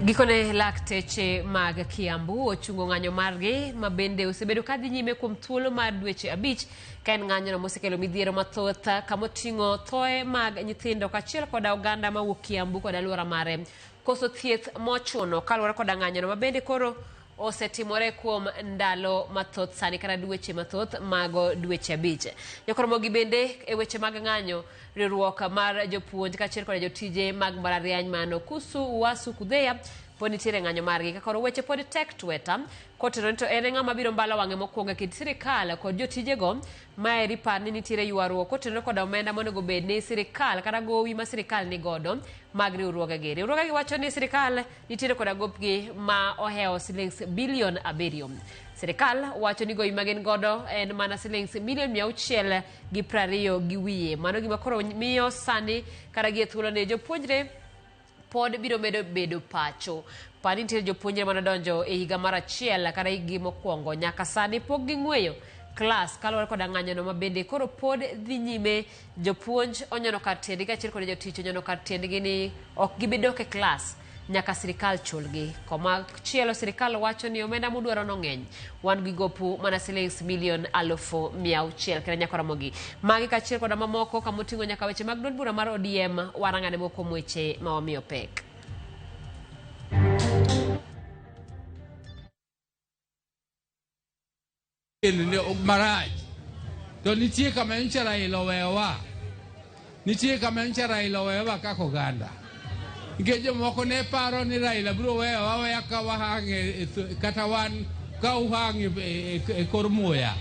Gikone lakteche mag Kiambu ochungo ng'anyo margi ma bende osebedo ka dhi nyime kuom thuolo mar dweche 5 ka en ng'anyono mosekelo midhiero mathoth kamoting'o thoe mag nyithindo kaachiel koda oganda mawuok Kiambu kod alwora mare koso thieth mochuno kaluwore koda ng'anyono ma bende koro osetimore kuom ndalo mathoth sani kata dweche mathoth mago dweche 5. Nyakoromogi bende e weche mag ng'anyo riwruok mar jopuonj kaachiel koda jotije mag mbalariany mano Kusu Uasu Kudhea pod nitiere ng'anyo margi ka koro weche pod tek tweta kotenore to en ng'ama biro mbalo wang'e mokwongo e kind sirikal kod jotijego. Maeri par ni nitiere ywaruok kotenore koda omenda monego bed ni sirikal kata gowi ma sirikal ni godo mag riwruogegi. Riwruogegi wacho ni sirikal nitiere koda gopgi ma ohewo silings bilion 7. Sirikal wacho ni gowi ma gin godo en mana silings milion 620 gi wiye. Mano gima koro miyo sani kata gi e thuolo ni jopuonjre pod biro medo bedo pacho. Par ni nitiere jopuonjre manodonjo e higa mar 1 kata higgi mokwongo nyaka sani pok ging'weyo klas kaluwore koda ng'anyono ma bende koro pod dhi nyime. Jopuonj onyono kar tiendgi kaachiel kod jotich onyono kar tiendgi ni ok gibi dok e klas nyaka sirikal chulgi. Koma chielo sirikal wacho ni omenda mudwaro no ng'eny. Wan gi gopu mana silings milion 600,000 kendo nyaka romogi. Magi kaachiel koda mamoko kamoting'o nyaka weche mag duond bura mar ODM warang'ane moko kuom weche ma wamiyo pek. Marach to nitie kama nyocha Raila oweyowa, nitie kama nyocha Raila oweyowa kaka oganda, nikech jomoko ne paro ni Raila biro weyowa aweya ka wahang' kata wan ka uhang' e kor muya.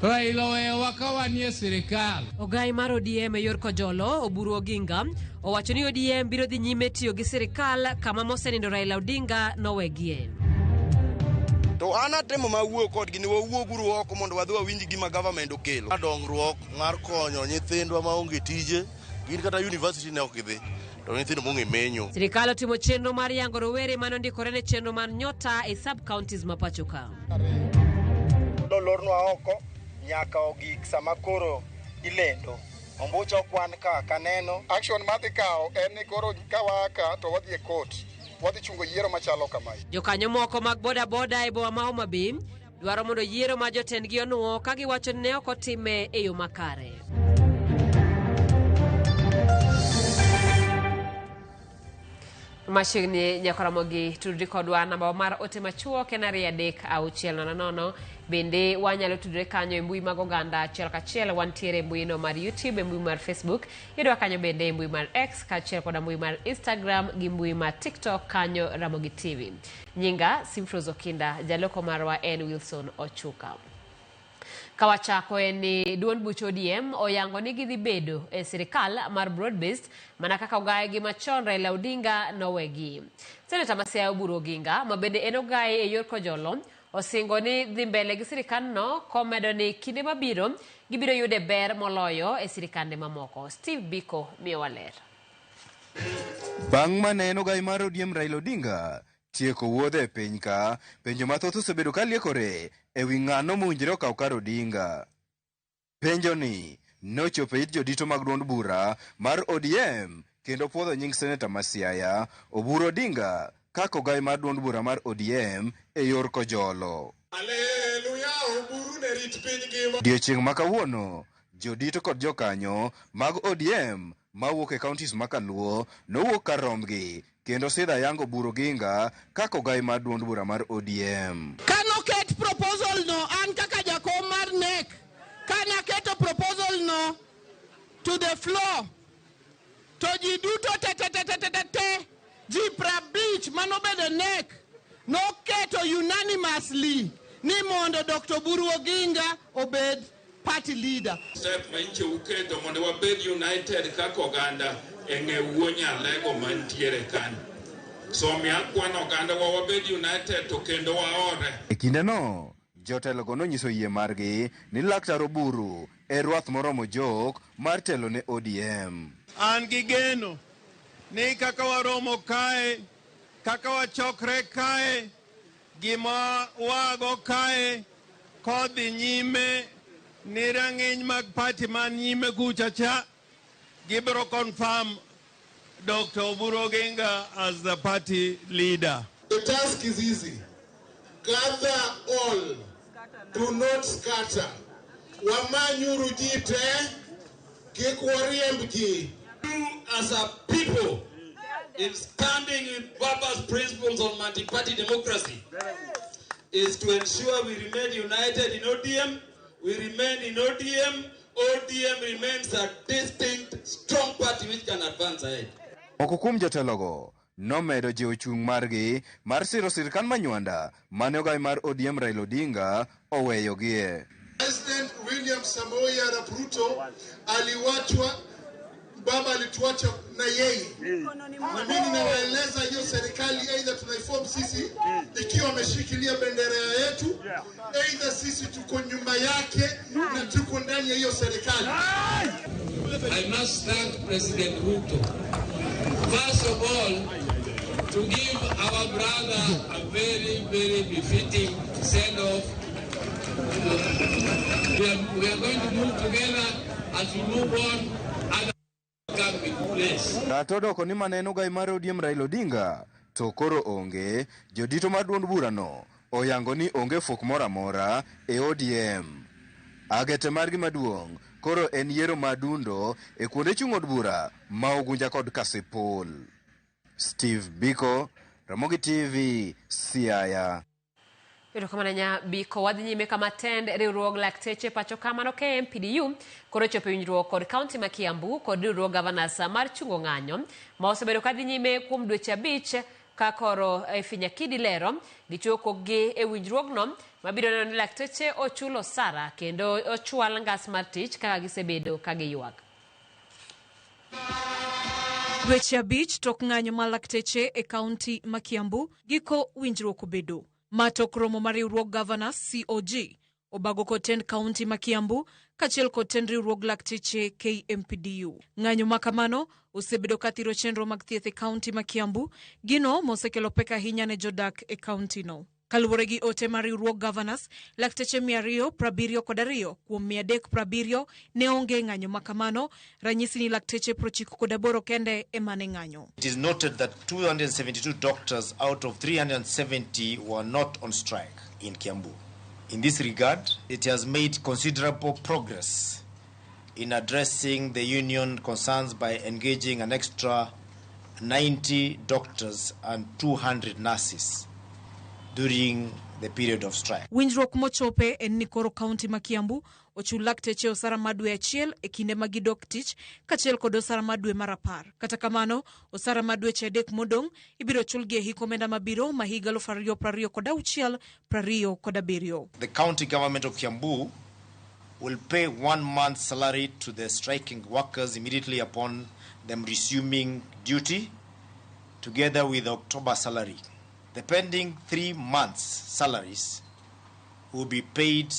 Raila oweyowa ka wanie sirikal. Ogai mar ODM e yor Kojolo, Oburu Oginga, owacho ni ODM biro dhi nyime tiyo gi sirikal kama mosenindo Raila Odinga nowegie. To an atemo ma wuoyo kodgi ni wawuoguru oko mondo wadhi wawinj gima government okelo. Dongruok mar konyo nyithindwa maonge tije, gin kata university ne ok gidhi, to nyithindo mong'e menyo. Sirikal otimo chenro mar yango rowere mane ondikore ne chenro mar Nyota e sub counties ma pacho ka. Nolornwa oko nyaka ogik sama koro ilendo. Ombucha okwan ka kaneno. Action madhi kawo en ni koro ka waa ka to wadhi e court. Wadhi chungo yiero machalo kamae. Jokanyo moko mag boda boda e boma ma Homa Bay dwaro mondo yiero ma jotendgi onuo ka giwacho ni ne ok otime e yo makare. Machiegni nyakoromogi tudri kodwa namba mar ote machuok en 23600. Bende wanyalo tudre kanyo e mbui mag oganda achiel kachiel. Wantiere e mbui no mar YouTube, e mbui mar Facebook, yudwa kanyo bende e mbui mar X kaachiel koda mbui mar Instagram gi mbui mar TikTok kanyo Ramogi TV. Nyinga Simfros Okinda, jaloko marwa en Wilson Ochuka. Kawachako en ni duond buch ODM oyango ni gidhi bedo e sirikal mar broad based mana kaka ogaye machon Raila Odinga nowegi. Seneta ma Siaya Oburu Oginga ma bende en ogaye e yor Kojolo osingo ni dhi mbele gi sirikandno komedo ni kinde mabiro gibiro yude ber moloyo e sirikande mamoko. Steve Biko miyowa ler. Bang' mane en ogai mar ODM Raila Odinga tieko wuodhe e piny ka, penjo mathoth osebedo ka liekore e wi ng'ano mowinjore okaw kar Odinga. Penjo ni nochopo e it jodito mag duond bura mar ODM kendo puodho nying seneta ma Siaya Oburu Odinga kaka ogai mar duond bura mar ODM e yor Kojolo. Odiechieng' ma kawuono, jodito kod jokanyo mag ODM mawuok e counties ma Kaluo nowuok kar rombgi kendo sidho ayango Oburu Oginga kaka ogai mar duond bura mar ODM. Kanoket proposal no, an kaka jakom mar NEC, kanaketo proposal no to the floor, to ji duto te te te te te te te, ji 50 manobedo NEC noketo unanimously ni mondo Dr. Oburu Oginga obed party leader. Step ma nche uketo mondo wabed united kaka oganda e ng'e wuo Nyalego mantiere kanyo. So omiyo akwano oganda wa wabed united to kendo waore. E kindeno, jotelogo nonyiso yie margi ni Laktar Oburu e rwath moromo jok mar telo ne ODM. An gi geno ni kaka waromo kae, kaka wachokre kae, gima wago kae kodhi nyime ni rang'iny mag party man nyime kucha cha gibiro confirm Dr. Oburu Oginga as the party leader. The task is easy. Gather all. Do not scatter. Wamanyuru ji te, kik wariemb ji. As a people, in standing with Baba's principles on multi-party democracy, is to ensure we remain united in ODM, we remain in ODM, ODM remains a distinct, strong party which can advance ahead. Moko kuom jotelogo nomedo jiwo chung' margi mar siro sirkand Manywanda mane ogai mar ODM Raila Odinga oweyogie. President William Samoei Arap Ruto aliwachwa, baba alituacha na yeye, na mimi ninawaeleza hiyo serikali, aidha tunaiform sisi ikiwa ameshikilia bendera yetu, aidha sisi tuko nyuma yake na tuko ndani ya hiyo serikali. I must thank President Ruto. First of all, to give our brother a very, very befitting send-off. We are going to move together as we move on and come in place. Kata odoko ni mane en ogai mar ODM Raila Odinga to koro onge, jodito mar duond burano oyango ni onge fuok moro amora e ODM. Agete margi maduong' koro en yiero ma dundo e kuonde chung' od bura ma Ugunja kod Kasipul. Steve Biko, Ramogi TV, Siaya. Erokamano nya Biko. Wadhi nyime kama tend riwruog lakteche pacho ka mano KMPDU koro ochopo e winjruok kod kaunti ma Kiambu kod riwruog governors mar chungo ng'anyo ma osebedo kadhi nyime kuom dweche 5 ka koro Finyakidi lero gichiwo kokgi e winjruogno mabiro neno ni lakteche ochulo osara kendo ochwal ngas mar tich kaka gisebedo ka giywak. Dweche 5 tok ng'anyo mar lakteche e kaunti ma Kiambu giko winjruok obedo. Ma tok romo mar riwruog Governors COG obago kod tend kaunti ma Kiambu kaachiel kod tend riwruog lakteche KMPDU. Ng'anyo ma kamano osebedo ka thiro chenro mag thieth e kaunti ma Kiambu, gino mosekelo pek ahinya ne jodak e kaunti no. Kaluwore gi ote mar riwruog Governors, lakteche 272 kuom 370 ne onge ng'anyo ma kamano, ranyisi ni lakteche 98 kende ema ne ng'anyo. It is noted that 272 doctors out of 370 were not on strike in Kiambu. In this regard, it has made considerable progress in addressing the union concerns by engaging an extra 90 doctors and 200 nurses during the period of strike. Winjruok mochope en ni koro kaunti ma Kiambu ochul lakteche osara mar dwe 1 e kinde ma gidok tich kaachiel kod osara mar dwe mar 10. Kata kamano, osara mar dweche 3 modong' ibiro chulgi e hik omenda mabiro ma higa 2026 27. The county government of Kiambu will pay 1 month's salary to the striking workers immediately upon them resuming duty, together with October salary. The pending 3 months' salaries will be paid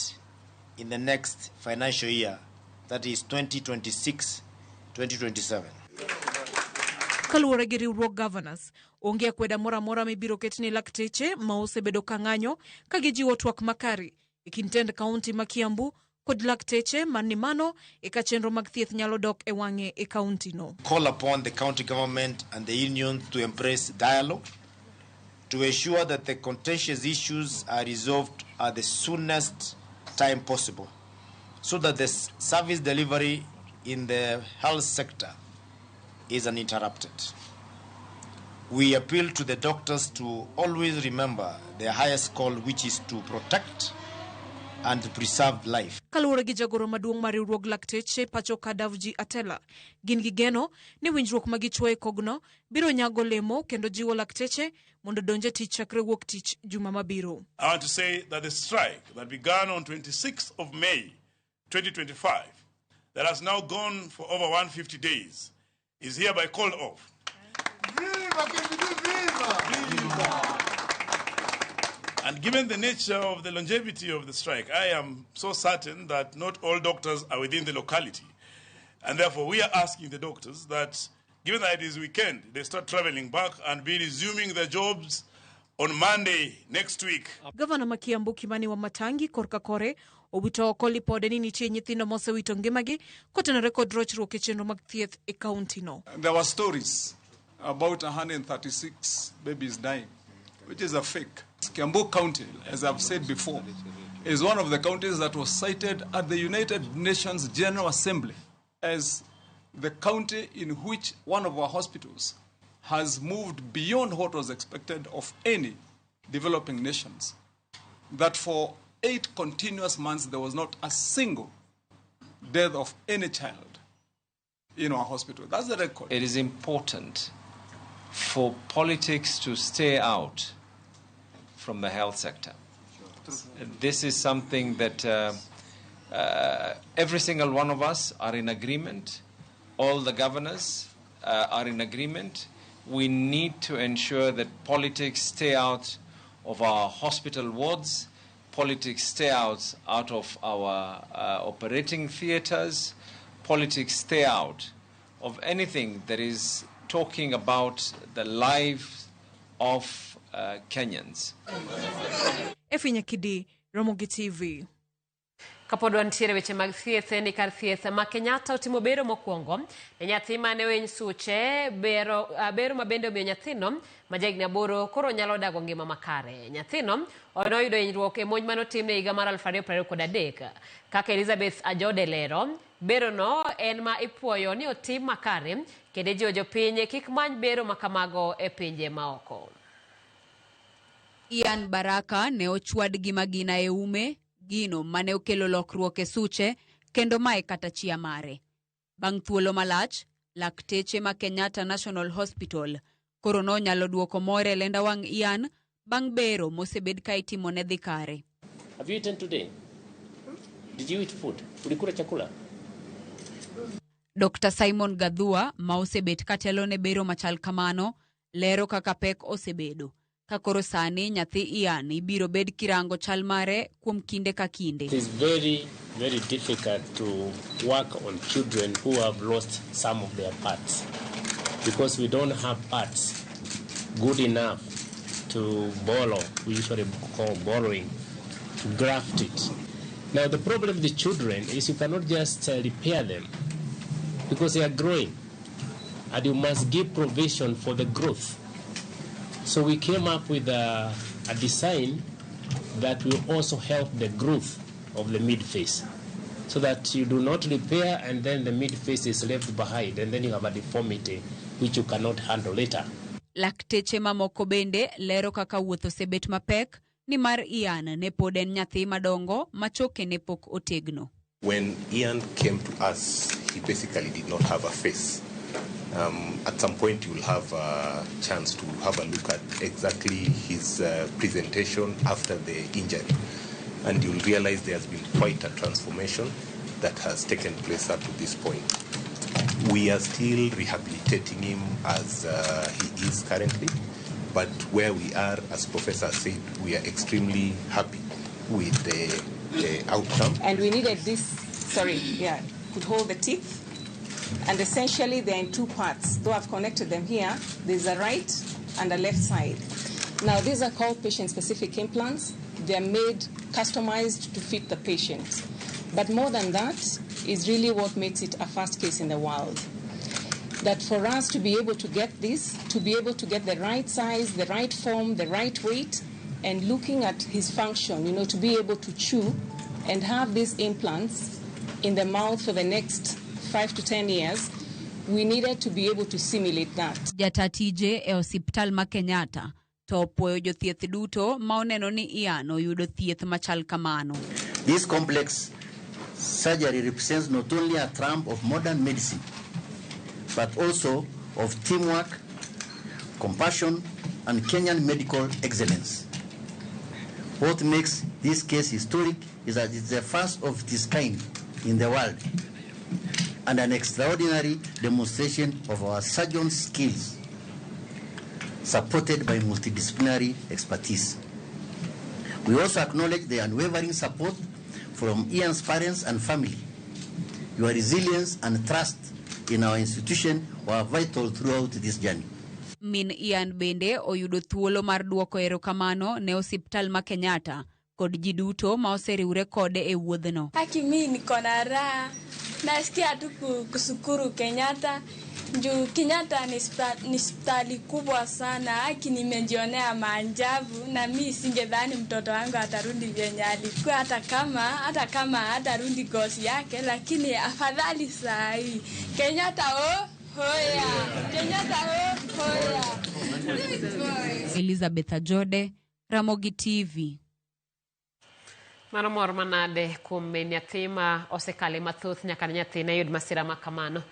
in the next financial year, that is 2026-2027. Kaluwore gi riwruog Governors, onge akweda moro amora mibiro ket ne lakteche ma osebedo ka ng'anyo ka gijiwo twak makare e kind tend kaunti ma Kiambu kod lakteche man ni mano eka chenro mag thieth nyalo dok e wang'e e kaunti no. Call upon the county government and the union to embrace dialogue to ensure that the contentious issues are resolved at the soonest time possible, so that the service delivery in the health sector is uninterrupted. We appeal to the doctors to always remember their highest call, which is to protect and to preserve life. Kaluwore gi jagoro maduong' mar riwruog lakteche pacho ka Davji Atela, gin gi geno ni winjruok ma gichwo e kogno biro nyago lemo kendo jiwo lakteche mondo donje tich chakre wuok tich juma mabiro. I want to say that the strike that began on 26th of May 2025, that has now gone for over 150 days, is hereby called off. Viva, viva! And given the nature of the longevity of the strike, I am so certain that not all doctors are within the locality. And therefore, we are asking the doctors that, given that it is weekend, they start traveling back and be resuming their jobs on Monday next week. Gavana ma Kiambu Kimani Wamatangi korka kore owito oko lipode ni nitie nyithindo mosewito ngimagi kotenore kod rochruok e chenro mag thieth e kaunti no. There were stories about 136 babies dying, which is a fake. Kiambu County, as I've said before, is one of the counties that was cited at the United Nations General Assembly as the county in which one of our hospitals has moved beyond what was expected of any developing nations. That for 8 continuous months, there was not a single death of any child in our hospital. That's the record. It is important for politics to stay out from the health sector. This is something that every single one of us are in agreement. All the governors are in agreement. We need to ensure that politics stay out of our hospital wards, politics stay out of our operating theaters, politics stay out of anything that is talking about the lives of Kenyans. Effie Nyakidi, Ramogi TV. Kapod wantiere weche mag thieth ni kar thieth ma Kenyatta otimo bero mokwongo ne nyathi mane weny suche bero ma bende omiyo nyathino ma jahigni 8 koro nyalo dago ngima makare. Nyathino noyudo hinyruok e monj manotimne e higa mar 2023. Kaka Elizabeth Ajode lero, berono en ma ipuoyo ni otim makare kendo jiwo jopiny kik many bero makamago e pinje maoko. Ian Baraka ne ochwad gi magina e ume, gino mane okelo lokruok e suche kendo mae kata chia mare. Bang' thuolo malach, lakteche ma Kenyatta National Hospital koro nonyalo duoko mor e lenda wang' Ian bang' bero mosebed ka itimo ne dhi kare. Have you eaten today? Did you eat food? Ulikula chakula? Dr. Simon Gadhua ma osebet katelo ne bero machal kamano lero kaka pek osebedo. Ka koro sani nyathi Ian ibiro bed kirango chal mare kuom kinde ka kinde. It is very, very difficult to work on children who have lost some of their parts because we don't have parts good enough to borrow. We usually call borrowing, to graft it. Now the problem with the children is you cannot just repair them because they are growing and you must give provision for the growth. So we came up with a design that will also help the growth of the mid-face, so that you do not repair and then the mid-face is left behind and then you have a deformity which you cannot handle later. Lakteche mamoko bende lero kaka wuoth osebet mapek nimar Ian ne pod en nyathi madongo ma choke ne pok otegno. When Ian came to us, he basically did not have a face. At some point you will have a chance to have a look at exactly his presentation after the injury, and you'll realize there has been quite a transformation that has taken place up to this point. We are still rehabilitating him as he is currently, but where we are, as Professor said, we are extremely happy with the outcome. And we needed this, could hold the teeth. And essentially they're in two parts. Though I've connected them here, there's a right and a left side. Now these are called patient-specific implants. They're made customized to fit the patient. But more than that is really what makes it a first case in the world. That for us to be able to get this, to be able to get the right size, the right form, the right weight, and looking at his function, you know, to be able to chew and have these implants in the mouth for the next 5 to 10 years, we needed to be able to simulate that. Jata tije e osiptal ma Kenyatta to opuoyo jothieth duto ma oneno ni Ian oyudo thieth machal kamano. This complex surgery represents not only a triumph of modern medicine, but also of teamwork, compassion, and Kenyan medical excellence. What makes this case historic is that it's the first of its kind in the world and an extraordinary demonstration of our surgeon's skills, supported by multidisciplinary expertise. We also acknowledge the unwavering support from Ian's parents and family. Your resilience and trust in our institution were vital throughout this journey. Min Ian bende oyudo thuolo mar duoko erokamano ne osiptal ma Kenyatta kod ji duto ma oseriwre kode e wuodhno. Haki mi niko na raha, nasikia tu kushukuru Kenyatta. Juu Kenyatta ni hospitali kubwa sana, haki nimejionea maajabu, na mi singedhani mtoto wangu atarudi vyenye alikuwa, hata kama hatarudi gosi yake, lakini afadhali saa hii. Kenyatta oh hoya, Kenyatta oh hoya. Elizabeth Ajode, Ramogi TV. Mano mor manade kuom nyathi ma osekale mathoth nyaka ne nyathine yud masira ma kamano.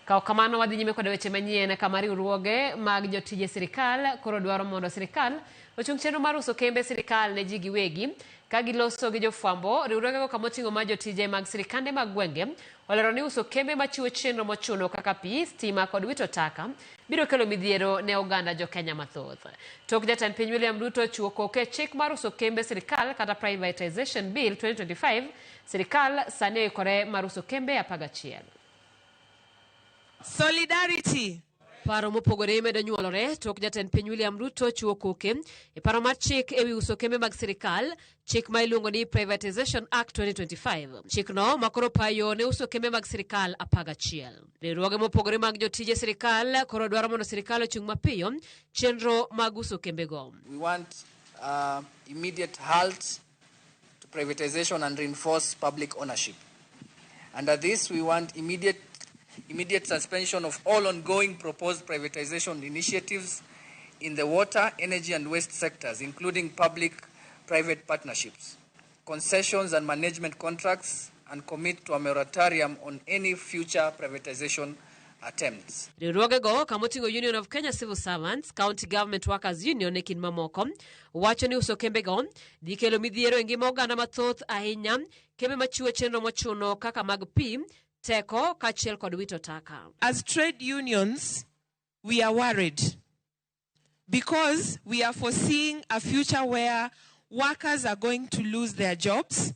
Ka kamano wadhi nyime kod weche manyien kama riwruoge mag jotije sirikal koro dwaro mondo sirikal ochung chenro mar uso kembe sirikal ne ji giwegi ka giloso gi jofwambo. Riwruogego kamoting'o mar jotije mag sirikande mag gwenge olero ni uso kembe machiwo chenro mochuno kaka pi, stima kod wito taka biro kelo midhiero ne oganda jo Kenya mathoth. Tok jatend piny William Ruto chiwo koke chik mar uso kembe sirikal kata Privatization Bill 2025, sirikal sani oikore mar uso kembe 11. Solidarity. Paro mopogore medo nyuolore tok jatend piny William Ruto chiwo koke e paro mar chik ewi uso kembe mag sirikal, chik ma iluongo ni Privatization Act 2025. Chikno makoro payo ne uso kembe mag sirikal 11. Riwruoge mopogore mag jotije sirikal koro dwaro mondo sirikal ochung' mapiyo chenro mag uso kembego. We want immediate halt to privatization and reinforce public ownership. Under this, we want immediate suspension of all ongoing proposed privatization initiatives in the water, energy and waste sectors, including public-private partnerships, concessions and management contracts, and commit to a moratorium on any future privatization attempts. Riwruogego kamoting'o Union of Kenya Civil Servants, County Government Workers Union e kind mamoko wacho ni uso kembego dhi kelo midhiero e ngima oganda mathoth ahinya, kembe machiwo chenro mochuno kaka mag pi, teko kaachiel kod wito taka. As trade unions, we are worried because we are foreseeing a future where workers are going to lose their jobs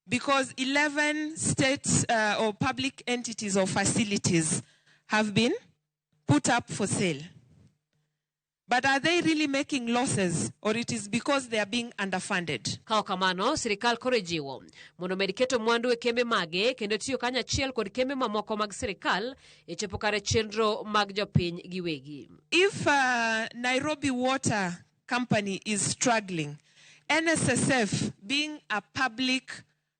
because 11 state or public entities or facilities have been put up for sale. But are they really making losses, or it is because they are being underfunded? Ka kamano, sirikal koro jiwo mondo med keto mwandu e kembe mage kendo tiyo kanyachiel kod kembe mamoko mag sirikal e chopo kare chenro mag jopiny giwegi. If Nairobi Water Company is struggling, NSSF being a public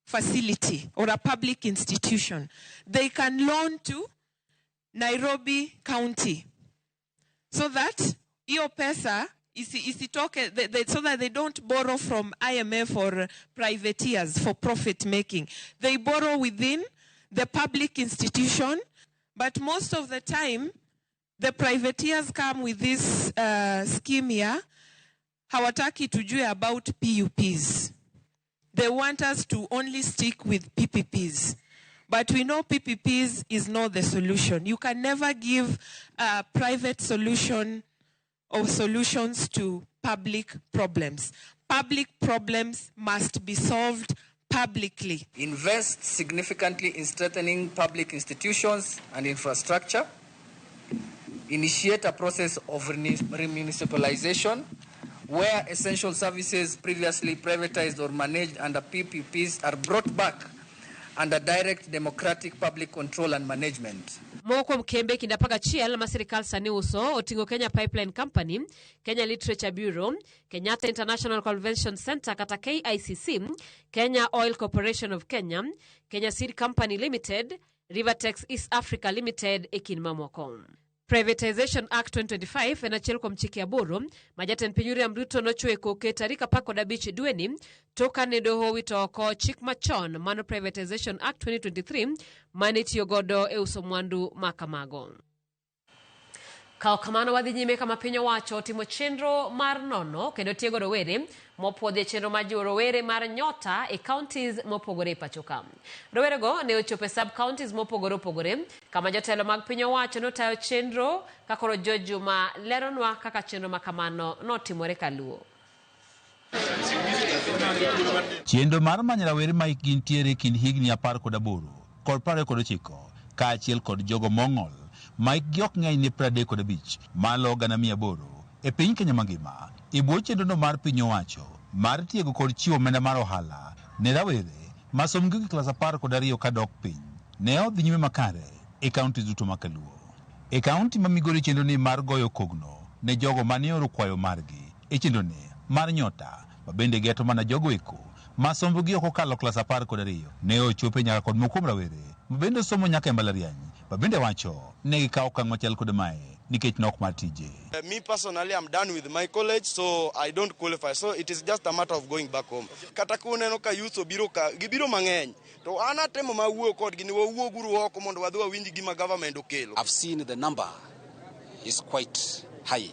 facility or a public institution, they can loan to Nairobi County so that hiyo pesa isitoke, so that they don't borrow from IMF or privateers for profit making. They borrow within the public institution, but most of the time, the privateers come with this scheme here. Hawataki tujue about PUPs. They want us to only stick with PPPs. But we know PPPs is not the solution. You can never give a private solution or solutions to public problems. Public problems must be solved publicly. Invest significantly in strengthening public institutions and infrastructure. Initiate a process of remunicipalization where essential services previously privatized or managed under PPPs are brought back under direct democratic public control and management. Moko kuom kembe kind 11 ma sirikal sani uso oting'o Kenya Pipeline Company, Kenya Literature Bureau, Kenyatta International Convention Center kata KICC, Kenya Oil Corporation of Kenya, Kenya Seed Company Limited, Rivertex East Africa Limited e kind mamoko. Privatization Act 2025 en achiel kuom chike 8 ma jatend piny William Ruto nochwe koke tarik 15 dweni tok kane doho owito oko chik machon mano Privatization Act 2023 mane itiyo godo e uso mwandu ma kamago. Ka ok kamano wadhi nyime kama piny owacho timo chenro mar nono kendo tiego rowere mopuodhi e chenro mar jiwo rowere mar nyota e counties mopogore e pacho ka. Rowerego ne ochopo e sub counties mopogore opogore kama jotelo mag piny owacho notayo chenro ka koro George Juma leronwa kaka chenro ma kamano notimore kaluo. Chenro mar manyo rawere ma hikgi nitiere e kind higni 18 kod 29 kaachiel kod jogo mong'ol ma hikgi ok ng'eny ne 35 malo 800,000 e piny Kenya mangima e bwo chenrono mar piny owacho mar tiego kod chiwo omenda mar ohala ne rawere ma sombgi ogik klas 12 kadok piny ne odhi nyime makare e kaunti duto ma Kaluo. E kaunti ma Migori chenro ni mar goyo kogno ne jogo mane oro kwayo margi e chenro ni mar Nyota ma bende geto mana jogo eko ma sombgi ok okalo klas 12 ne ochope nyaka kod moko kuom rawere ma bende osomo nyaka e mbalariany ma bende wacho ne gikawo okang' machal kod mae nikech nok mar tije. Me personally, I'm done with my college, so I don't qualify. So it is just a matter of going back home. Kata kuneno ka youth obiro ka, gibiro mang'eny. To an atemo ma wuoyo kodgi ni wawuog uru oko mondo wadhi wawinj gima government okelo. I've seen the number is quite high,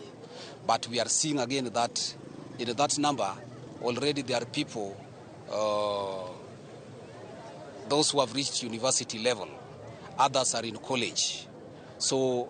but we are seeing again that in that number already there are people, those who have reached university level, others are in college. So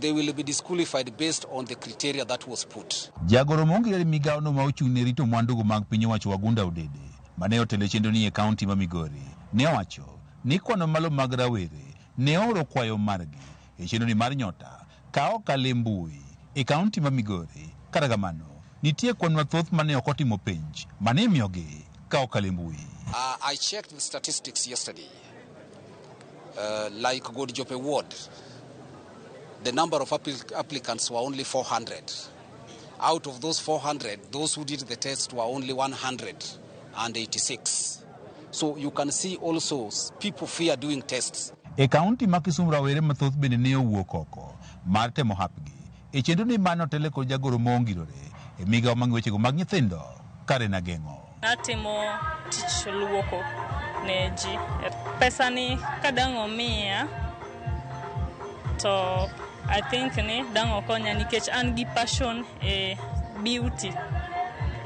they will be disqualified based on the criteria that was put. Jagoro mong'ere migawo no ma ochung' ne rito mwandugo mag piny owacho Wagunda Odede mane otelo e chenro ni e kaunti ma Migori ne owacho ni kwano malo mag rawere ne ooro kwayo margi e chenro ni mar Nyota ka okalo e mbui e kaunti ma Migori. Kata kamano, nitie kwan mathoth mane ok otimo penj mane imiyogi ka okalo e mbui. I checked the statistics yesterday. Like Godjope Ward, the number of applicants were only 400. Out of those 400, those who did the test were only 186. So you can see also people fear doing tests. E kaunti ma Kisumu rawere mathoth bende ne owuok oko mar temo hapgi e chenro ni mane otele kod jagoro mongirore e migawo mag wechego mag nyithindo Karen Ageng'o. Natimo tich luoko ne ji. Pesa ni kadang' omiya to I think ni dang' okonya nikech an gi passion e beauty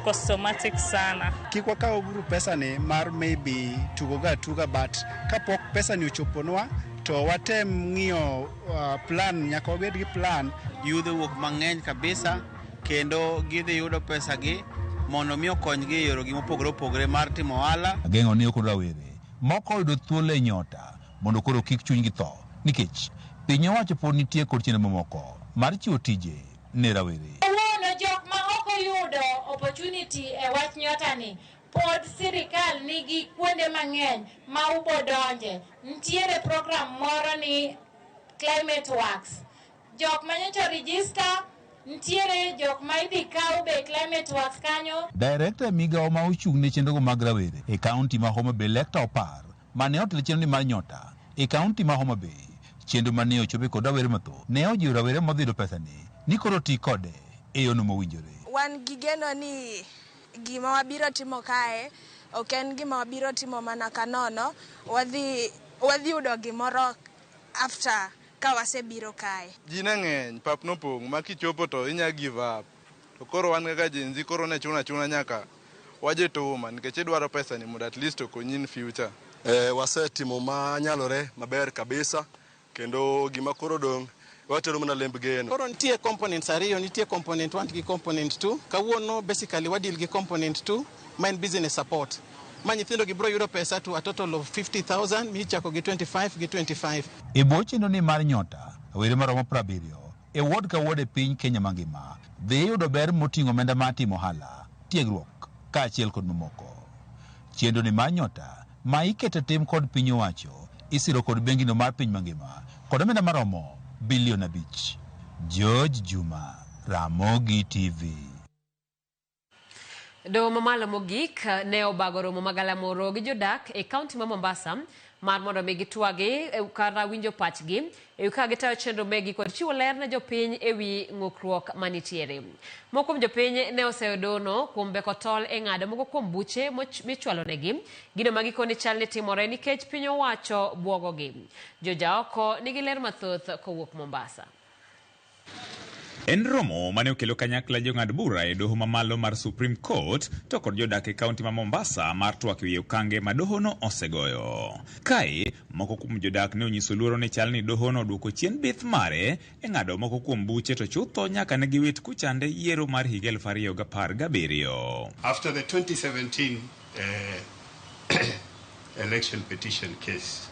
cosmetic sana. Kik wakaw uru pesa ni mar maybe tugo ga tuga, but kapok pesa ni ochoponwa to watem ng'iyo plan, nyaka wabed gi plan. Yudhe wuok mang'eny kabisa kendo gidhi yudo pesa gi mondo mi okonygi e yoregi mopogore opogore mar timo ohala. Ageng'o ne okon rawere moko oyudo thuolo e Nyota mondo koro kik chunygi tho nikech piny owacho pod nitie kod chenro mamoko mar chiwo tije ne rawere. Kawuono jok ma ok oyudo opportunity e wach Nyota ni pod sirikal nigi kuonde mang'eny ma ubodonje. Nitiere program moro ni Climate Works. Jok manyocha register, nitiere jok ma idhi kaw be Climate Works kanyo. Director e migawo ma ochung' ne chenrogo mag rawere e kaunti ma Homa Bay Lecter Opar mane otelo chenro ni mar Nyota e kaunti ma Homa Bay, chenro mane ochope kod rawere mathoth ne ojiwo rawere modhi yudo pesani ni koro ti kode e yono mowinjore. Wan gi geno ni gima wabiro timo kae ok en gima wabiro timo mana kanono, wadhi yudo gimoro after ka wasebiro kae. Ji ne ng'eny, pap nopong' ma kichopo to inya give up. To koro wan kaka Gen Z koro ne chuno achuna nyaka wajituma nikech idwaro pesa ni mondo at least okonyi in future. Wasetimo manyalore maber kabisa kendo gima koro dong' watero mana lemb geno. Koro nitie components ariyo, nitie component 1 gi component 2. Kawuono basically wadeal gi component 2 ma en business support. Ma nyithindo gi biro yudo pesa to a total of 50,000 michako gi 25 gi 25. E bwo chenro ni mar Nyota, rawere maromo 70 e ward ka ward e piny Kenya mangima dhi yudo ber moting'o omenda mar timo ohala, tiegruok kaachiel kod mamoko. Chenro ni mar Nyota ma iketo tim kod piny owacho isiro kod bengino mar piny mangima kod omenda maromo bilion 5. George Juma, Ramogi TV. Doho mamalo mogik ne obago romo magalamoro gi jodak e kaunti ma Mombasa mar mondo mi gitwagi kata winjo pachgi e wi kaka gitayo chenro megi kod chiwo ler ne jopiny e wi ng'ukruok manitiere. Moko kuom jopiny ne oseyudo kuom beko tol e ng'ado moko kuom buche michwalo negi, gino ma gikone chal ni timore nikech piny owacho buogogi. Jojaoko nigi ler mathoth kowuok Mombasa. En romo mane okelo kanyakla jong'ad bura e doho mamalo mar Supreme Court to kod jodak e kaunti ma Mombasa mar twak ewi okange ma dohono osegoyo. Kae, moko kuom jodak ne onyiso luoro ni chal ni dohono oduoko chien bith mare e ng'ado moko kuom buche to chutho nyaka ne giwit kuchande yiero mar higa 2017. After the 2017 election petition case,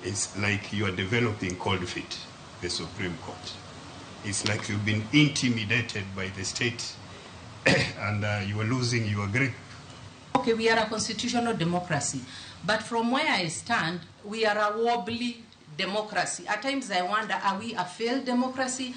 it's like you are developing cold feet, the Supreme Court. It's like you've been intimidated by the state and you are losing your grip. Okay, we are a constitutional democracy, but from where I stand, we are a wobbly democracy. At times I wonder, are we a failed democracy?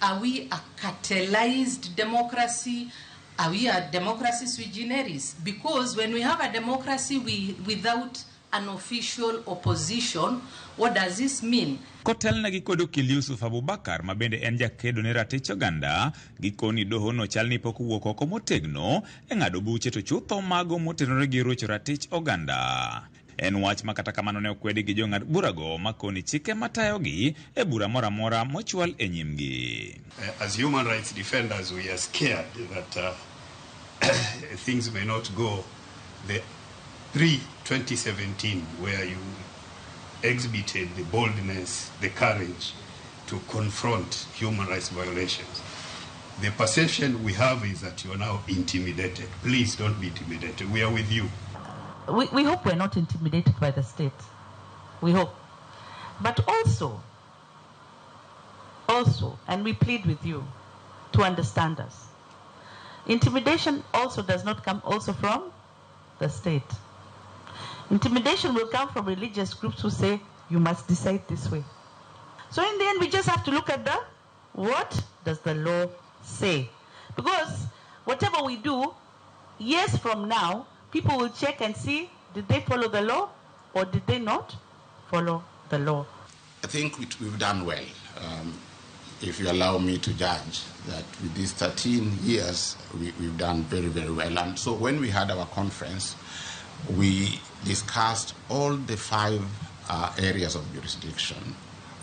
Are we a cartelized democracy? Are we a democracy sui generis? Because when we have a democracy without an official opposition, what does this mean? Kotelnegi kod okil Yusuf Abubakar ma bende en jakedo ne ratich oganda, gikoni dohono chal ni pok owuok oko motegno e ng'ado buche to chutho mago motenore gi rocho ratich oganda. En wach ma kata kamano ne okwedi gi jong'ad burago makoni chike matayogi e bura moro amora mochwal e nyimgi. As human rights defenders, we are scared that things may not go the pre-2017, where you exhibited the boldness, the courage to confront human rights violations. The perception we have is that you are now intimidated. Please don't be intimidated. We are with you. We hope we're not intimidated by the state. We hope. But also, and we plead with you to understand us. Intimidation also does not come also from the state. Intimidation will come from religious groups who say, you must decide this way. So in the end, we just have to look at what does the law say? Because whatever we do, years from now, people will check and see, did they follow the law or did they not follow the law? I think we've done well. If you allow me to judge, that with these 13 years, we've done very, very well. And so when we had our conference, we discussed all the 5 areas of jurisdiction.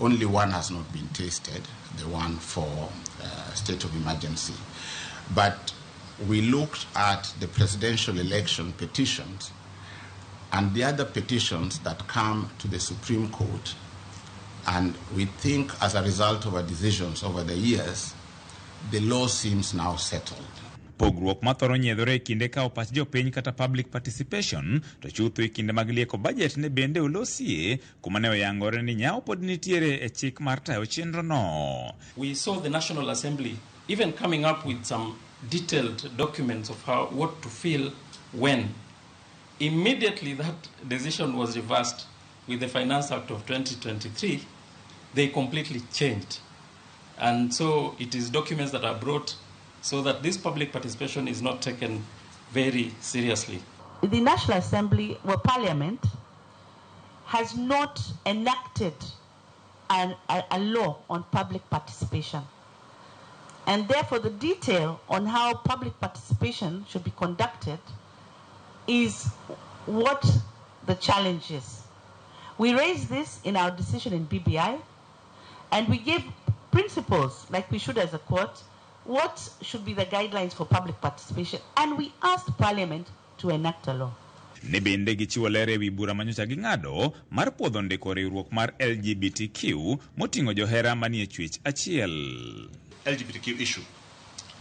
Only one has not been tested, the one for state of emergency. But we looked at the presidential election petitions and the other petitions that come to the Supreme Court, and we think as a result of our decisions over the years, the law seems now settled. Pogruok mathoro nyiedhore e kinde kawo pach jopiny kata public participation to chutho e kinde mag lieko budget ne bende olosie kuma ne oyangore ni nyawo pod nitiere e chik mar tayo chenrono. We saw the National Assembly even coming up with some detailed documents of what to fill when. Immediately that decision was reversed with the Finance Act of 2023. They completely changed. And so it is documents that are brought so that this public participation is not taken very seriously. The National Assembly, or Parliament, has not enacted a law on public participation. And therefore, the detail on how public participation should be conducted is what the challenge is. We raised this in our decision in BBI, and we gave principles, like we should as a court, what should be the guidelines for public participation, and we asked Parliament to enact a law. Ne bende gichiwo ler ewi bura manyocha ging'ado mar puodho ndiko riwruok mar LGBTQ moting'o johera manie chwech achiel. LGBTQ issue.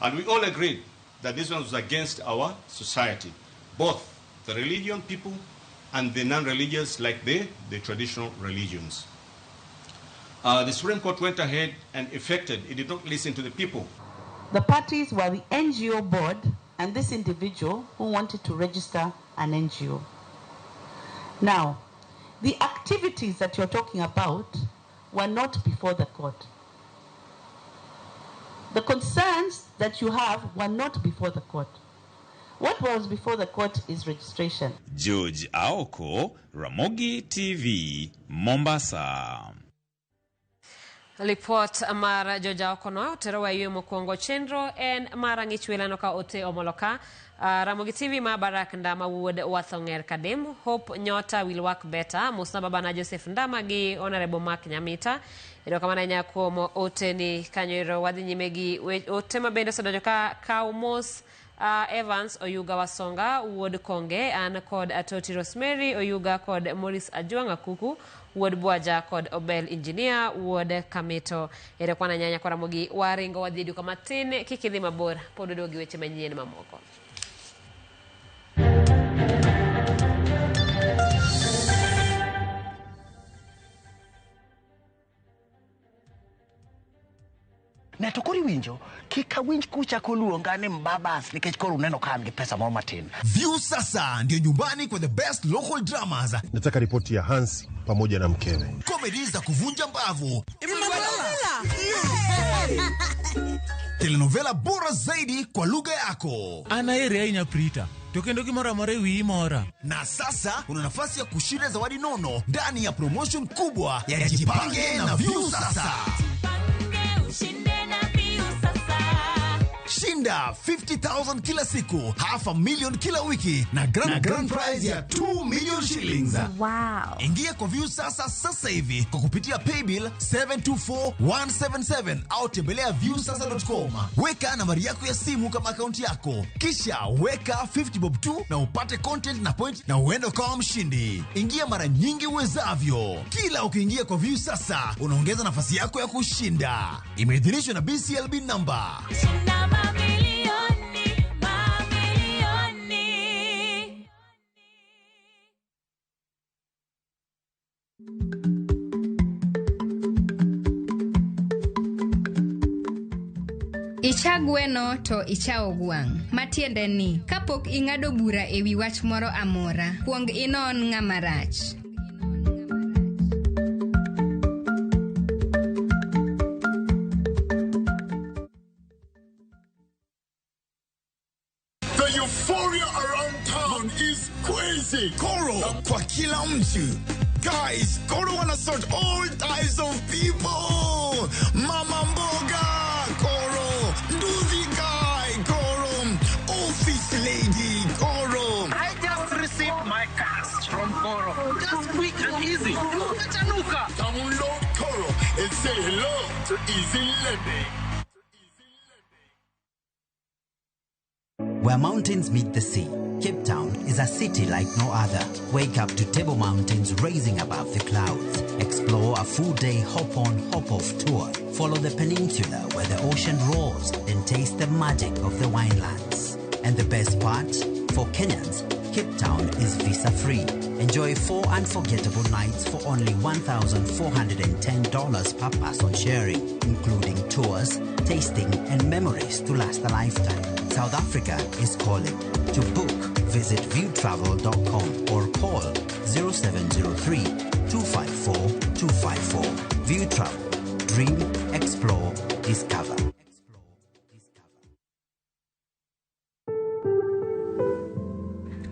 And we all agreed that this one was against our society, both the religion people and the non-religious, like the traditional religions. The Supreme Court went ahead and effected, it did not listen to the people. The parties were the NGO board and this individual who wanted to register an NGO. Now, the activities that you're talking about were not before the court. The concerns that you have were not before the court. What was before the court is registration. George Aoko, Ramogi TV, Mombasa. Lipot mar George Aoko no tero wa ywe mokwongo chenro en mar ang'ich wilano ka ote omoloka. Ramogi TV ma Barak Ndama wuod Wathonger Kadem, Hope Nyota will work better, Musna baba na Joseph Ndama gi Honorable Mark Nyamita. Erokamano ahinya kuom ote ni kanyo ero wadhi nyime gi ote mabende osedonjo ka kaw mos. Evans Oyuga Wasonga wuod Konge an kod Atoti Rosemary Oyuga kod Maurice Ajuang Akuku wuod Bwaja kod Obel Engineer wuod Kamito. Erokamano ahinya kwa Ramogi waringo wadhi duka matin kik idhi mabor pod waduogo gi weche manyien mamoko. Ne to koro iwinjo, kik awinj kuchako luonga ni mbabas nikech koro uneno ka an gi pesa moro matin. Viusasa ndio nyumbani kwa the best local dramas. Nataka ripoti ya Hans pamoja na mkewe. Komedi za kuvunja mbavu, telenovela bora zaidi kwa lugha yako. An aheri ahinya Prita, to kendo gimoro amora e wiyi mora. Na sasa una nafasi ya kushinda zawadi nono ndani ya promotion kubwa ya Jipange na Viusasa. Shinda 50,000 kila siku, 500,000 kila wiki na grand prize ya 2 million shillings. Wow. Ingia kwa Viusasa sasa hivi kwa kupitia paybill 724177 au tembelea viusasa.com. Weka nambari yako ya simu kama akaunti yako, kisha weka 50 bob tu na upate content na point na uende ukawa mshindi. Ingia mara nyingi uwezavyo. Kila ukiingia kwa Viusasa unaongeza nafasi yako ya kushinda. Imeidhinishwa na BCLB number. Mamilioni, mamilioni. Icha gweno to ichawo gwang'. Matiende ni, kapok ing'ado bura e wi wach moro amora, kuong inon ng'ama rach. The euphoria around town is crazy. Koro kwa kila mtu. Guys, Koro wanna sort all types of people. Mama mboga, Koro. Nduthi guy, Koro. Office lady, Koro. I just received my cash from Koro. Just quick and easy. Umechanuka. Download Koro and say hello to easy lending. Where mountains meet the sea, Cape Town is a city like no other. Wake up to Table Mountains rising above the clouds. Explore a full-day hop-on, hop-off tour. Follow the peninsula where the ocean roars and taste the magic of the winelands. And the best part? For Kenyans, Cape Town is visa-free. Enjoy 4 unforgettable nights for only $1,410 per person sharing, including tours, tasting, and memories to last a lifetime. South Africa is calling. To book, visit viewtravel.com or call 0703 254 254. View Travel. Dream, explore, discover.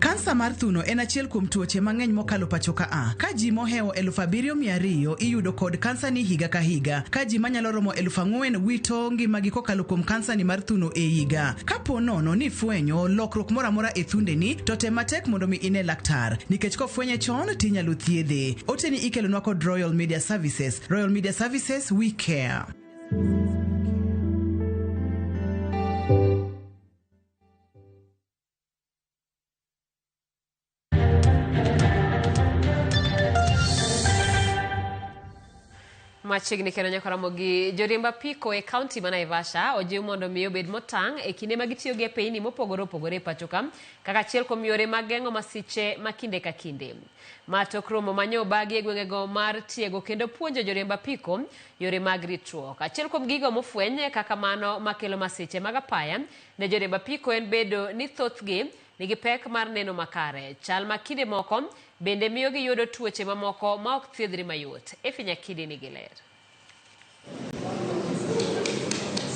Kansa mar thuno en achiel kuom tuoche mang'eny mokalo pacho ka a. Ka ji mohewo 7,200 iyudo kod kansa ni higa ka higa. Ka ji manyalo romo 4,000 wito ngimagi kokalo kuom kansa ni mar thuno e higa. Kapo nono ni fwenyo lokruok moro amora e thundeni, to tem matek mondo mi ine laktar. Nikech kofwenye chon tinyalo thiedhe. Oteni ikelonwa kod Royal Media Services. Royal Media Services, we care. Machiegni kendo nyaka romo gi joriemb apiko e kaunti ma Naivasha ojiw mondo mi obed motang' e kinde ma gitiyo gi apeyni mopogore opogore e pacho ka kaka achiel kuom yore mag geng'o masiche ma kinde ka kinde. Ma tok romo manyo obagi e gwengego mar tiego kendo puonjo joriemb apiko yore mag ritruok. Achiel kuom gigo mofweny kaka mano makelo masiche mag apaya ne joriemb apiko en bedo ni thothgi nigi pek mar neno makare. Chal ma kinde moko bende miyo giyudo tuoche mamoko ma ok thiedhre mayot. Efi Nyakidi nigi ler.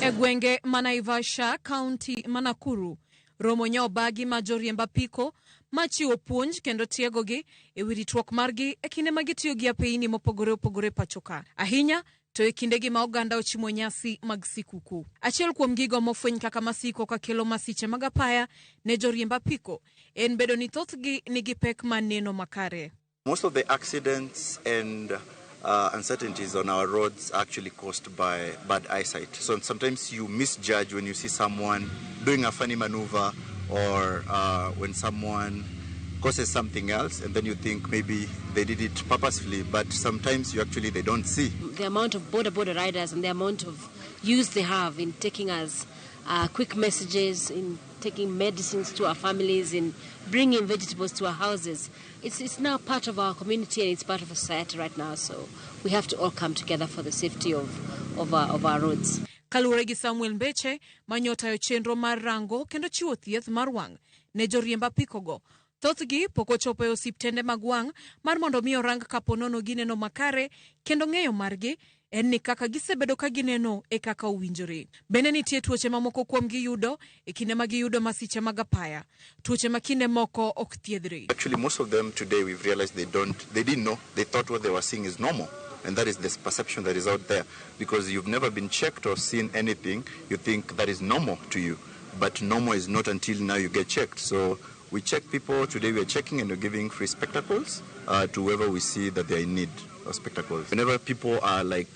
E gwenge ma Naivasha, kaunti ma Nakuru, romo nyobagi ma joriemb apiko machiwo puonj kendo tiegogi e wi ritruok margi e kinde ma gitiyo gi apeyni mopogore opogore pacho ka. Ahinya to e kindegi ma oganda ochimo nyasi mag sikuku. Achiel kuom gigo mofweny kaka masiko kakelo masiche mag apaya ne joriemb apiko en bedo ni thothgi nigi pek mar neno makare. Most of the accidents and uncertainties on our roads are actually caused by bad eyesight. So sometimes you misjudge when you see someone doing a funny maneuver or when someone causes something else, and then you think maybe they did it purposefully, but sometimes you actually they don't see. The amount of border riders and the amount of use they have in taking us quick messages, in taking medicines to our families, in bringing vegetables to our houses. It's now part of our community and it's part of society right now, so we have to all come together for the safety of our roads. Kaluwore gi Samuel Mbeche manyotayo chenro mar rango kendo chiwo thieth mar wang' ne joriemb apikogo. Thothgi pok ochopo e osiptende mag wang' mar mondo mi orang kapo nono gineno makare kendo ng'eyo margi en ni kaka gisebedo ka gineno e kaka owinjore. Bende nitie tuoche mamoko kuomgi yudo e kinde ma giyudo masiche mag apaya. Tuoche ma kinde moko ok thiedhre. Actually, most of them today we've realized they don't, they didn't know. They thought what they were seeing is normal. And that is this perception that is out there. Because you've never been checked or seen anything, you think that is normal to you. But normal is not until now you get checked. So we check people. Today we are checking and we're giving free spectacles to whoever we see that they are in need of spectacles. Whenever people are like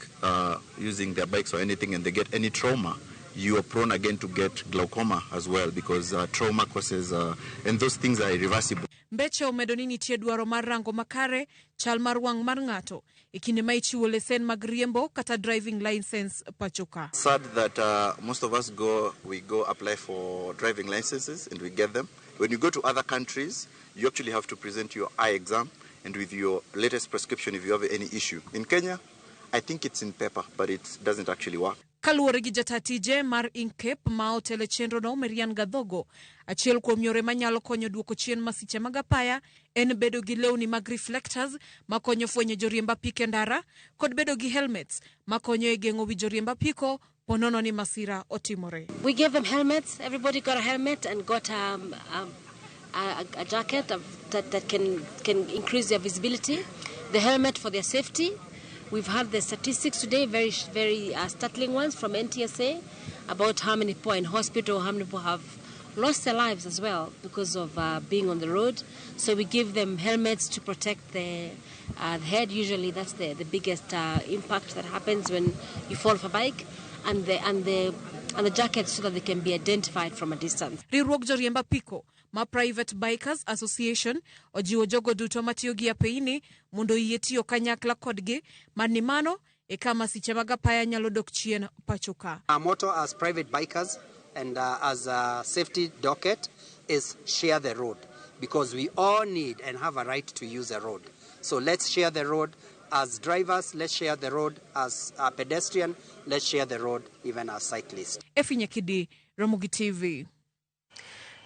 using their bikes or anything and they get any trauma, you are prone again to get glaucoma as well because trauma causes, and those things are irreversible. Mbeche omedo ni nitie dwaro mar rango makare chal mar wang' mar ng'ato e kinde ma ichiwo lesen mag riembo kata driving license pacho ka. Sad that most of us go, we go apply for driving licenses and we get them. When you go to other countries, you actually have to present your eye exam and with your latest prescription if you have any issue. In Kenya, I think it's in paper, but it doesn't actually work. Kaluwore gi jata tije mar Incape ma otelo e chenrono Marian Gadhogo, achiel kuom yore manyalo konyo duoko chien masiche mag apaya en bedo gi lewni mag reflectors makonyo fwenyo joriemb apiko e ndara kod bedo gi helmets makonyo e geng'o wi joriemb apiko ponono ni masira otimore. We gave them helmets. Everybody got a helmet and got a jacket that can increase their visibility. The helmet for their safety. We've had the statistics today, very, very startling ones from NTSA about how many people are in hospital, how many people have lost their lives as well because of being on the road. So we give them helmets to protect the head. Usually that's the biggest impact that happens when you fall off a bike, and the jackets so that they can be identified from a distance. Riwruog joriemb apiko ma Private Bikers Association ojiwo jogo duto matiyo gi apeini mondo oyie tiyo kanyakla kodgi mani mano e ka masiche mag apaya nyalo dok chien pacho ka. Our motto as private bikers and as a safety docket is share the road, because we all need and have a right to use a road. So let's share the road as drivers, let's share the road as a pedestrian, let's share the road even as cyclists. Efi Nyakidi, Ramogi TV.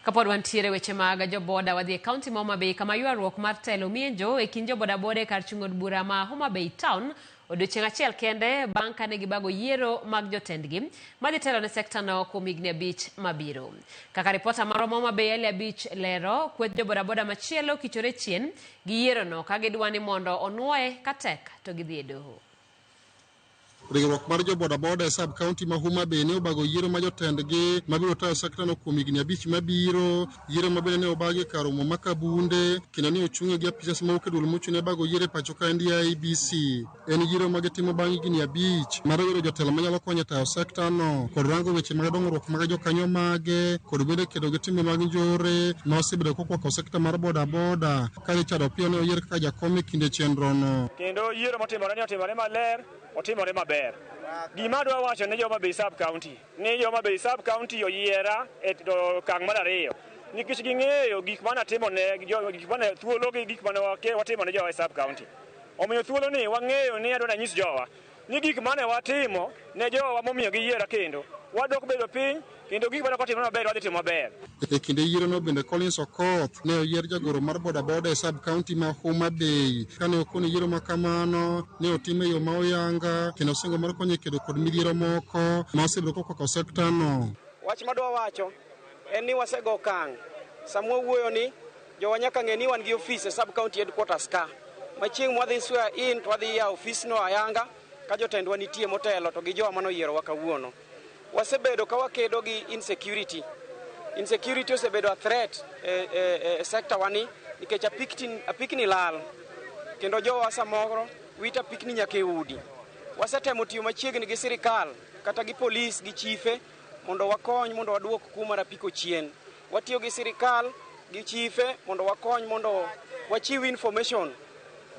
Kapod wantiere weche mag joboda wadhi e kaunti ma Homa Bay kama ywaruok mar telo mienjo e kind jobodaboda e kar chung' od bura ma Homa Bay Town odiochieng' achiel kende bang' kane gibago yiero mag jotendgi madhi telo ne sekta no kuom higni 5 mabiro. Kaka ripota marwa ma Homa Bay Eli 5 lero, kweth jobodaboda machielo kichore chien gi yiero no ka gidwa ni mondo onuoye katek to gidhi e doho. Riwruok mar jobodaboda e sub county ma Homa Bay ne obago yiero ma jotendgi mabiro tayo sektano kuom higni 5 mabiro. Yiero ma bende ne obagi e kar romo ma Kabunde kendo ne ochung'e gi apisas mawuok e duol mochung' ne bago yiero e pacho ka NDIBC. En yiero ma gitimo bang' higni 5 mar yiero jotelo manyalo konyo e tayo sektano kod rango weche mag dongruok mag jokanyo mage kod bende kedo gi timbe mag njore ma osebedo kokwako sekta mar bodaboda. Ka Richard Opiyo ne oyier kaka jakom e kinde chenrono. Kendo yiero motimore ni otimore maler, otimore maber. Gima adwa wacho ne joma Bay Sub County ni joma Bay Sub County oyiera e okang' mar 2 nikech ging'eyo gik mane atimo ne gik mane thuolo gi gik mane watimo ne jowa e Sub County. Omiyo thuolo ni wang'eyo ni adwa nanyis jowa ni gik mane watimo ne jowa momiyo giyiera kendo wadok bedo piny kendo gik mane ok maber wadhi timo maber. E kinde yiero no bende Collins Okoth ne oyier jagoro mar bodaboda e sub county ma Homa Bay. Kane okone yiero ma kamano ne otim e yo ma oyanga kendo singo mar konyo e kedo kod midhiero moko ma osebedo kokwako sektano. Wach madwa wacho en ni wasego okang' sama wawuoyo ni jowa nyaka ng'e ni wan gi ofis e sub county headquarters ka ma chieng' mwadhi swear in to wadhi yawo ofisno ayanga ka jotendwa nitie motelo to gi jowa manoyierowa kawuono. Wasebedo ka wakedo gi insecurity. Insecurity osebedo a threat e sector wani nikech apikni lal kendo jowa samoro wito apikni nyaka e udi. Wasetemo tiyo machiegni gi sirikal kata gi polis gi chife mondo wakony mondo waduok kuo mar apiko chien. Watiyo gi sirikal gi chife mondo wakony mondo wachiw information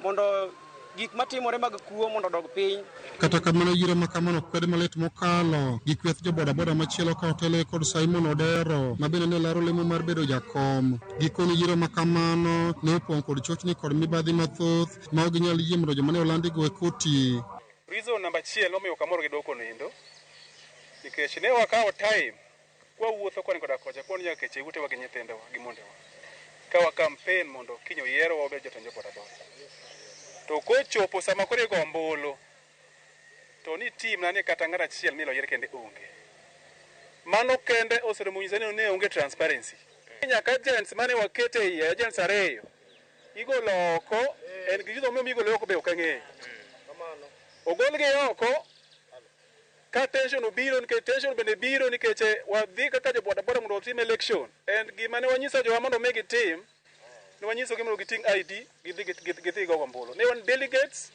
mondo gik matimore mag kuo mondo odog piny. Kata kamano yiero ma kamano kwed malit mokalo gi kweth jobodaboda machielo ka otelo kod Simon Odero ma bende ne laro lemo mar bedo jakom. Gikone yiero ma kamano ne opong' kod chochni kod mibadhi mathoth ma ok ginyal yie mondo joma ne olandigo e koti. Reason namba achiel momiyo kamoro gi dwoko nindo Nikech ne wakawo time kwawuotho koni koda kocha kwani nyaka keche utewa gi nyithindowa gi mondewa. Ka wa campaign mondo kiny oyierwa wabed jotend jo bodaboda. To kochopo sama koro igo ombulu to ni team na ni kata ng'at achiel ni oyier kende onge. Mano kende oseromo nyiso ni ne onge transparency. Nyaka agents mane wakete iye, agents ariyo, igolo oko, en gi gimomiyo igolo oko be ok ang'eyo. Ogolgi oko ka tension obiro nikech tension bende biro nikech wadhi kaka jo bodaboda mondo watim election. En gima ne wanyiso jowa mondo mi gitim, ne wanyisogi mondo giting' ID gidhi gidhi gigo ombulu. Ne wan delegates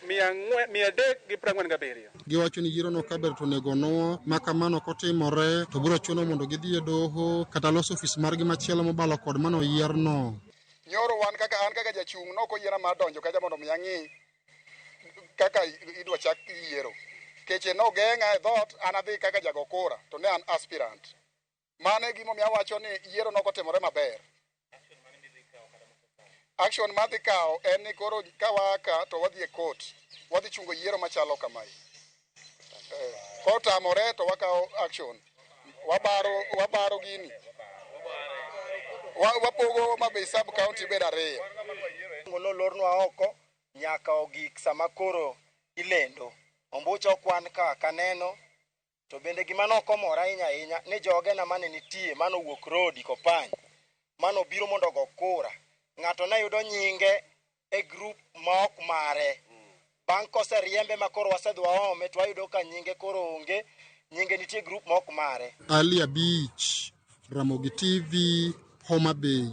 347. Giwacho ni yierono kaber to onego onuo ma kamano kotimore to biro chuno mondo gidhi e doho kata loso ofis margi machielo mobalo kod mano oyierno. Nyoro wan kaka an kaka jachung' nok oyiena mar donjo kacha mondo mi ang'i kaka idwa chak yiero. Keche nogeng'a e dhoot an adhi kaka jago kura to ne an aspirant. Mano e gimomiyo awacho ni yiero nok otimore maber. Action madhi kawo en ni koro ka waa ka to wadhi e court. Wadhi chungo yiero machalo kamae. Kotamore to wakawo action. Wabaro, wabaro gini. Wapogo Homa Bay sub county bed ariyo. Nolornwa oko nyaka ogik sama koro ilendo. Ombucha okwan ka kaneno to bende gima nokomora ahinya ahinya ni jogena mane nitie manowuok Rodi Kopany manobiro mondo ogo kura. Ng'ato ne yudo nyinge e grup ma ok mare. Bang' koseriembe ma koro wasedhi waome to wayudo ka nyinge koro onge, nyinge nitie e grup ma ok mare. Ali Abich, Ramogi TV, Homa Bay.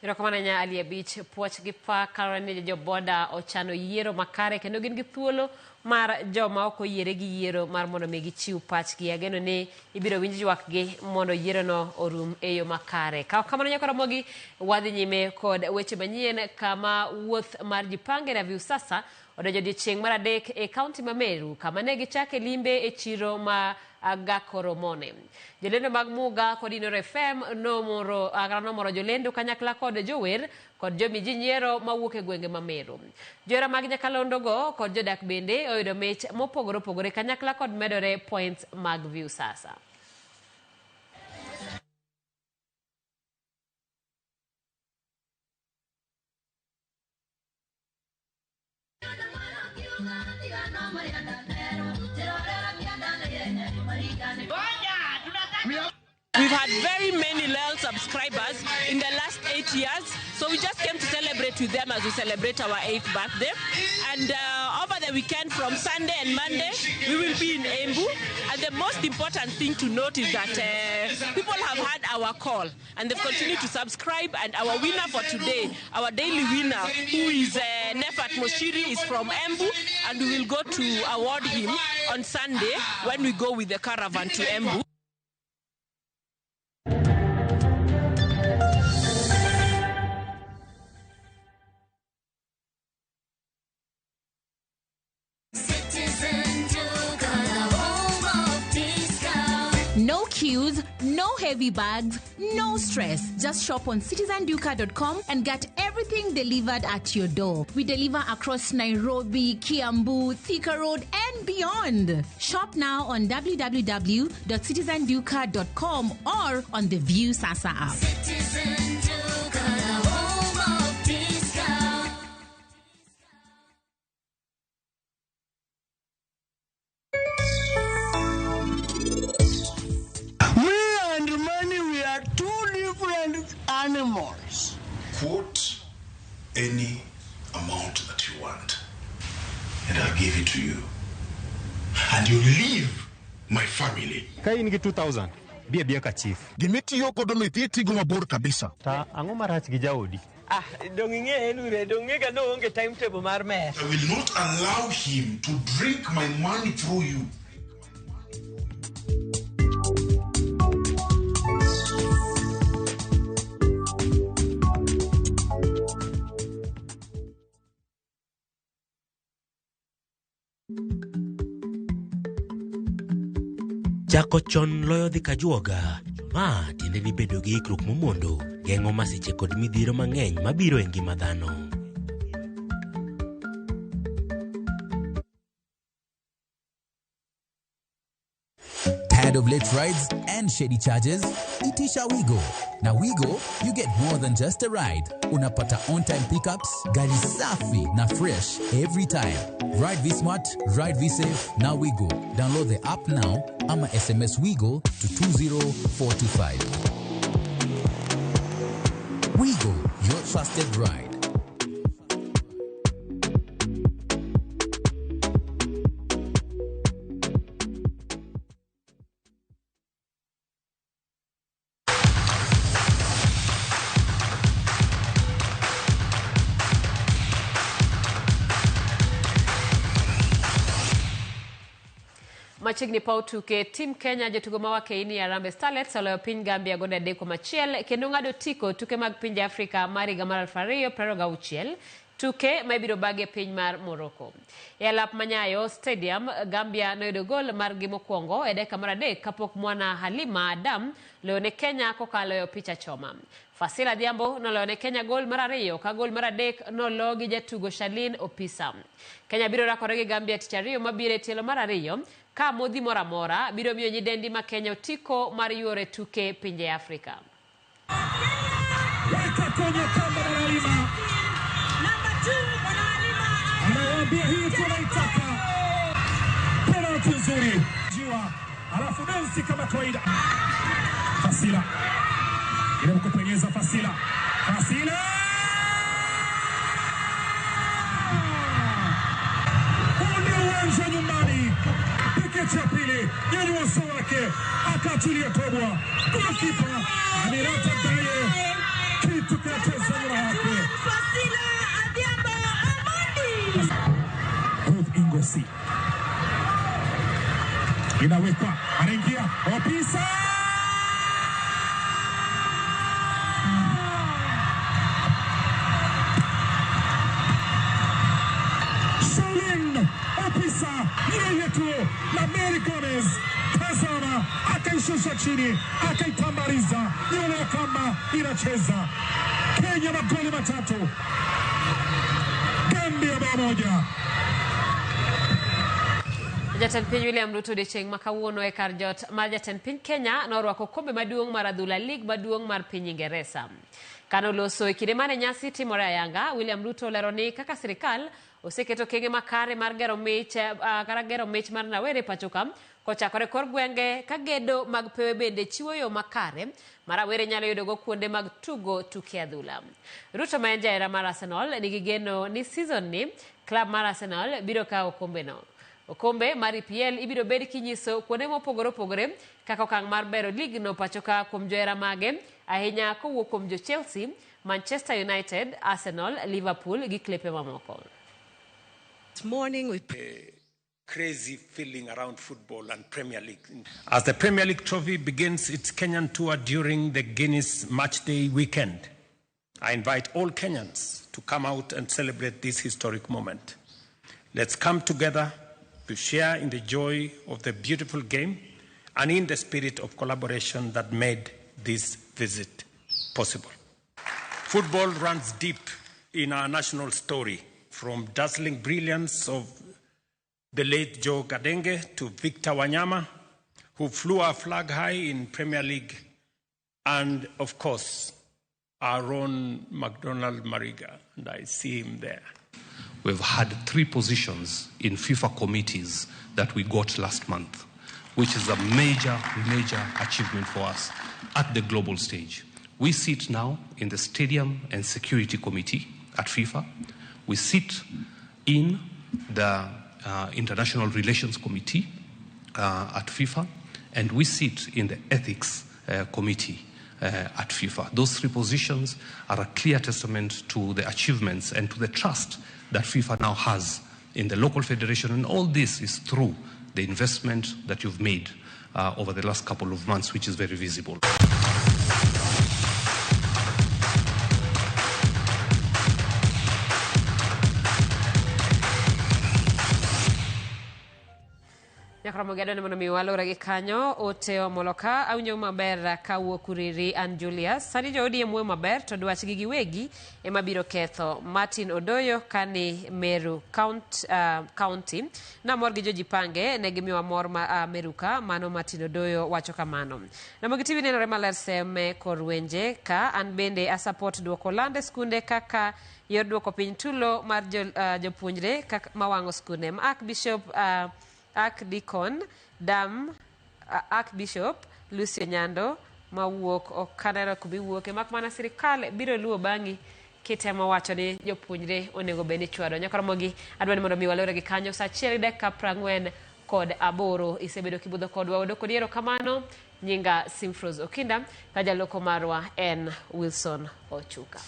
Erokamano ahinya Ali Abich, puoch gi pak kaluwore ni joboda ochano yiero makare kendo gin gi thuolo mar joma ok oyiere gi yiero mar mondo mi gichiw pachgi. Ageno ni ibiro winj ywakgi mondo yierono orum e yo makare. Ka ok kamano nyaka Ramogi, wadhi nyime kod weche manyien kama wuoth mar Jipange na Viusasa odonjo odiechieng' mar adek e kaunti ma Meru kama ne gichake limbe e chiro ma Gakoromone. Jolendo mag Muga kod Inoro FM nomoro, nomoro jolendo kanyakla kod jower kod jomi ji nyiero mawuok e gwenge ma Meru. Johera mag nyakalondo go kod jodak bende oyudo mich mopogore opogore kanyakla kod medore points mag Viusasa. We've had very many loyal subscribers in the last 8 years, so we just came to celebrate with them as we celebrate our 8th birthday. And over the weekend, from Sunday and Monday, we will be in Embu. And the most important thing to note is that people have had our call and they've continued to subscribe. And our winner for today, our daily winner, who is Nefat Moshiri, is from Embu, and we will go to award him on Sunday when we go with the caravan to Embu. No queues, no heavy bags, no stress. Just shop on citizenduka.com and get everything delivered at your door. We deliver across Nairobi, Kiambu, Thika Road, and beyond. Shop now on www.citizenduka.com or on the View Sasa app. Citizen Duka, the home of discount. Me and money, we are two different animals. Quote any amount that you want, and I'll give it to you. And you leave my family. Ka in gi 2000, bi abiya ka chief. Gimitiyo godo no idhi itigo mabor kabisa. Ta ang'o marach gi jaodi? Ah, dong ing'e en ure, dong ing'e ga ni oonge timetable mar mer. I will not allow him to drink my money through you. Chako chon loyo dhi kajuoga. Ma tiende ni bedo gi ikruok momondo geng'o masiche kod midhiero mang'eny mabiro e ngima dhano. Tired of late rides and shady charges? Itisha Wigo. Na Wigo, you get more than just a ride. Unapata on-time pickups, gari safi na fresh every time. Ride V-Smart, ride V-Safe, na Wigo. Download the app now ama SMS Wigo to 20425. Wigo, your trusted ride. Machiegni paw tuke Team Kenya jotugo ma wakeini Harambee Starlets oloyo piny Gambia gonde 3-1 kendo ng'ado otiko tuke mag pinje Afrika mar higa mar 2026 tuke ma ibiro bagi e piny mar Morocco. E alap Manyayo Stadium, Gambia noyudo gol margi mokwongo e dakika mar 3 kapok Mwana Halima Adam loyo ne Kenya kokalo e opich achoma. Fasila Adhiambo noloyo ne Kenya gol mar 2 ka gol mar 3 nolo gi jatugo Charlene Opisa. Kenya biro rakore gi Gambia tich ariyo mabiro e tielo mar 2 ka modhi moro amora biro miyo nyidendi ma Kenya otiko mar yuoro e tuke pinje Afrika. Weka kwenye kamba Mwanalima. Anawaambia hii tunaitaka. Penalti nzuri. Jiwa, alafu densi kama kawaida. Fasila. Ile kupenyeza Fasila. Fasila! Huu ndio uwanja nyumbani. Piket ya pili, nyanyua uso wake, akatulia tobwa. Goalkeeper Aminata Daye, kitu kinacheza nyuma yake. Fasila Adhiambo Amandi. Ruth Ingosi. Inawekwa, anaingia Opisa. Charlene Opisa, yeye tu na Mary Gomez. Tazama, akaishusha chini, akaitambariza, nyuma ya kamba inacheza. Kenya magoli 3, Gambia 1. Jatend piny William Ruto odiechieng' ma kawuono e kar jot mar jatend piny Kenya norwako okombe maduong' mar adhula lig maduong' mar piny Ingeresa. Kanoloso e kinde mane nyasi timore ayanga, William Ruto olero ni kaka sirikal oseketo okenge makare mar gero mich kar gero mich mar rawere pacho ka kochakore kor gwenge ka gedo mag pewe bende chiwo yo makare ma rawere nyalo yudogo kuonde mag tugo tuke adhula. Ruto ma en jahera mar Arsenal nigi geno ni season ni klab mar Arsenal biro kawo okombeno. Okombe mar EPL ibiro bed kinyiso kuonde mopogore opogore kaka okang' mar bero lig no pacho ka kuom johera mage ahinya kowuok kuom jo Chelsea, Manchester United, Arsenal, Liverpool gi klepe mamoko. This morning we crazy feeling around football and Premier League. As the Premier League trophy begins its Kenyan tour during the Guinness Matchday weekend, I invite all Kenyans to come out and celebrate this historic moment. Let's come together to share in the joy of the beautiful game and in the spirit of collaboration that made this visit possible. Football runs deep in our national story, from dazzling brilliance of the late Joe Kadenge to Victor Wanyama, who flew our flag high in Premier League, and of course, our own McDonald Mariga, and I see him there. We've had 3 positions in FIFA committees that we got last month, which is a major, major achievement for us at the global stage. We sit now in the Stadium and Security Committee at FIFA. We sit in the International Relations Committee at FIFA, and we sit in the Ethics Committee at FIFA. Those 3 positions are a clear testament to the achievements and to the trust that FIFA now has in the local federation, and all this is through the investment that you've made over the last couple of months, which is very visible. Nyakramogi adwani mondo mi walure gi kanyo ote omolo ka awinjo maber kawuok Uriri an Julius. Sani jo ODM wuoyo maber to dwachgi giwegi ema biro ketho. Martin Odoyo kani Meru County. Namor gi jojipange ne gimiyowa mor ma Meru ka mano Martin Odoyo wacho kamano. Ramogi TV nenore maler seme kor wenje ka an bende asupport duoko lande skunde kaka yor duoko piny tulo mar jopuonjre kaka mawang'o skunde. Archbishop Archdeacon Dam Archbishop Lucio Nyando mawuok ok aneno kuma iwuoke mak mana sirikal biro luwo bang'i kitemo wacho ni jopuonjre onego bed ni chwado. Nyakoromogi adwa ni mondo mi walure gi kanyo saa 1:48 isebedo kibudho kodwa wadok kodi erokamano. Nyinga Simfros Okinda ka jaloko marwa en Wilson Ochuka.